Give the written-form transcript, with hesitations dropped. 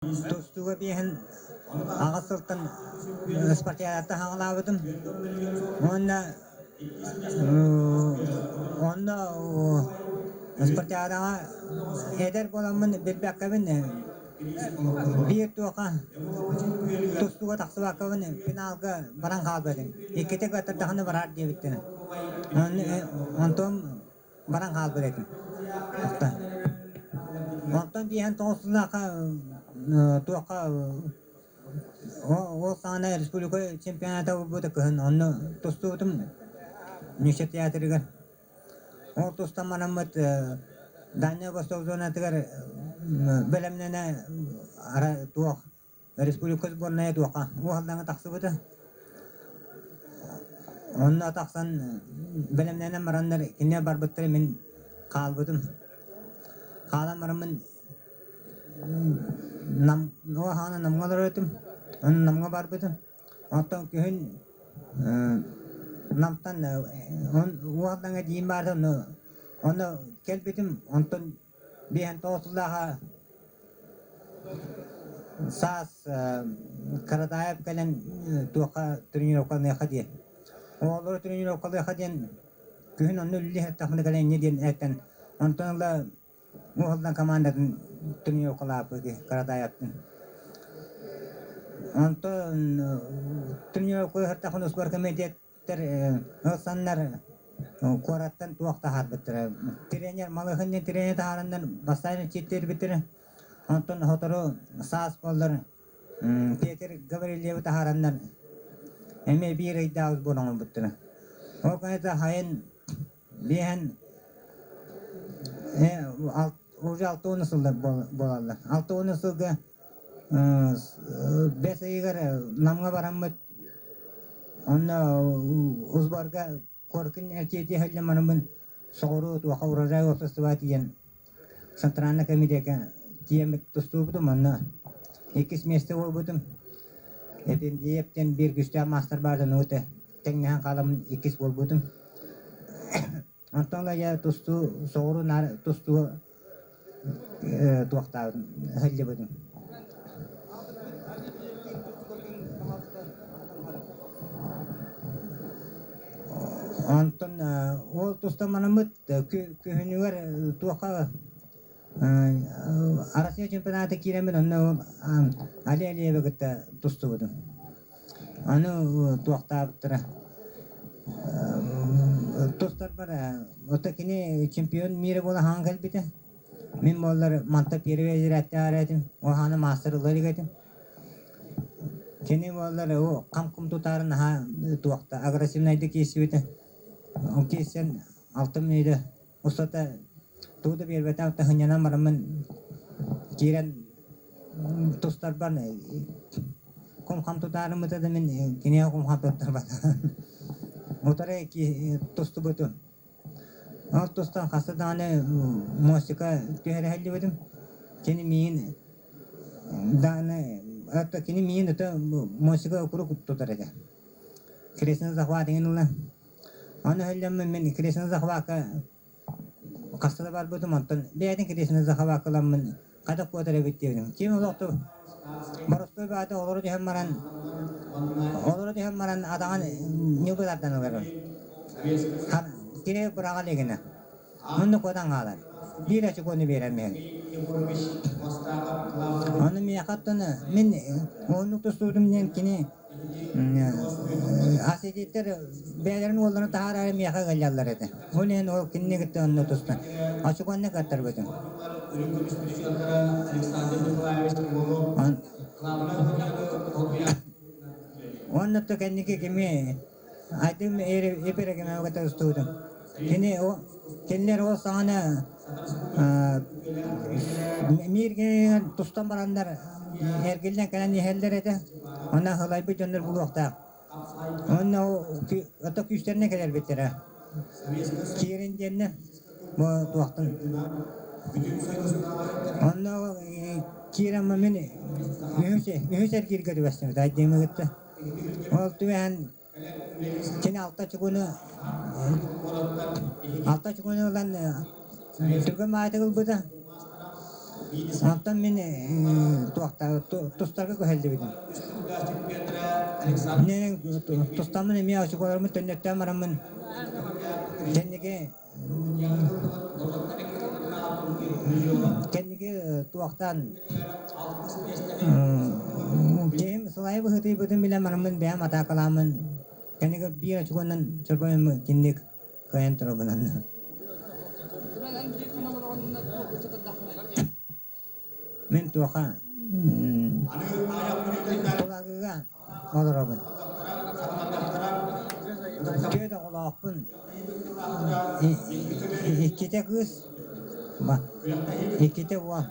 Тустууга биэһин аҕыс сылтан спартакиадаттан хаҥалаабытым уонна онно спартакиадаҕа эдэр буоламмын билбэккэбин биир туоха тустууга тахсыбаккабын финалга баран хаалбытым. Иккитэ кыаттардаҕына бараар диэбиттэрэ. Онтон баран хаалбыт этим. Онтон биэһэн тоҕус сыллаахха туохха ол саҕана республика чемпионата буолбута кыһын онно тустубутум Миша театрыгар. Ол тустан бараммыт Дальнай Восток зонатыгар бэлэмнэнэ туох Республика сборная туохха уһаллаҥа тахсыбыта. Онно тахсан бэлэмнэнэн бараннар кинилэр барбыттара мин хаалбытым. Хаалан бараммын Нам хаана Намҥа олорор этим. Онно Намҥа барбытым. Оттон күһүн Намтан уһаллаҥа диин баарда онно онно кэлбитим. Онтон биэһэн тоҕус сыллааҕа Саас Каратаев кэлэн туохха тренировкалыахха диэн. Оҕолору тренировкалыахха диэн күһүн онно үлэлии сырыттахпына кэлэн инньэ диэн этэн, онтон ыла Уһуллан командатын тренировкалаабыт Каратаевтын. Онтон тренировкалыы сырыттахпына успуорт комитет ылсаннар куораттан туох таһаарбыттара. Тренер Малыхын диэн тренер таһаараннар бастаан читтиирбиттэрэ. Онтон сотору саас буоллар Петр Гаврильевы таһаараннар эмиэ биир ыйдаах сбор оҥорбуттара. Ол кэнниттэн хайын биэһэн уже 60 сыллар буолаллар. 60 сылга бэс ыйыгар Намҥа бараммыт онно узбарга Коркин эрчийдии сылдьан бараммын соҕуруу туоха урожай уопсастыба тиийэн Центральный комитекка тиийэммит тустуубутум онно иккис миэстэ буолбутум. Эпиндиев диэн биир күүстээх маастар баарын угута тэҥнэһэн хааламмын иккис буолбутум. Онтон ыла дьэ тустуу соҕуруу наар тустуу туохтаабытым сылдьыбытым. Онтон ол тустан манаммыт күһүнүгэр туохха Россия чемпионата киирэммин онно Али Алиевы кытта тустубутум. Аны туохтаабыттара тустарбар ото кини чемпион мира буола хаан кэлбитэ. Мин буоллар манта первый разрядтаах этим, ол хаана мастер ылар этим. Кини буоллар о хам-кум тутаарын наһаа туохта агрессивнайдык киирсибитэ. Ол киирсэн алтын мүнүүтэ устата тугу да биэрбэтэх таһынньанан бараммын киирэн тустарбар кум-хам тутаарыммыта да мин киниэхэ кум-хам туттарбатаҕым. Утары тустубутум. Ол тустан хаста даҕаны мостика түһэрэ сылдьыбытым. Кини миигин даҕаны это кини миигин это мостика куруук тутар этэ. Крестный захват иҥин ыла. Аны өһүллэммин мин крестный захвакка хаста да барбытым, онтон бэйэтин крестный захваккаламмын хайдах куотар эбит диэбитим. Ким олохту боростуой баата олоро түһэн баран олоро түһэн баран атаҕын ньылбы тардан ылар. Кини быраҕа илигинэ. Мунну куотан хаалар. Биир очукуону биэрэн иһэн. Ону миэхэ оттон мин уһуннук тустубутум диэн кини Асетиттэр бэйэлэрин уолларын таһаарары миэхэ ыалдьаллар этэ. Ол иһин ол кинини кытта онно тустан. Очукуонна кыаттарбытым. Уонна то кэнники кими Айдым Ибрагимовы кытта тустубутум. Кини кинилэр ол саҕана мииргэ тустан бараннар эргиллэн кэлэн иһэллэр этэ. Онно сылайбыт дьоннор булуохтаах. Онно ото күүстэринэн кэлэрбиттэрэ. Киирин диэннэ бу туохтан. Онно киирэн мин үһүс эргииргэ түбэстим Айдыҥы кытта. Ол түбэһэн Кини алта чугуну ылан түргэн маайытык ылбыта. Онтон мин туохта тустарга көһөллүбүтүм. Тустаммын эмиэ очуколарбын төннөттөөн бараммын кэнники кэнники туохтан киһим сылайа быһыытыйбытын билэн бараммын бэйэм атаакалааммын кэнники биир очукуонан чорбойоммун кинник кыайан турабынан. Мин туоха Тулагыга олоробун. Түөрт оҕолоохпун. Иккитэ кыыс, иккитэ уол.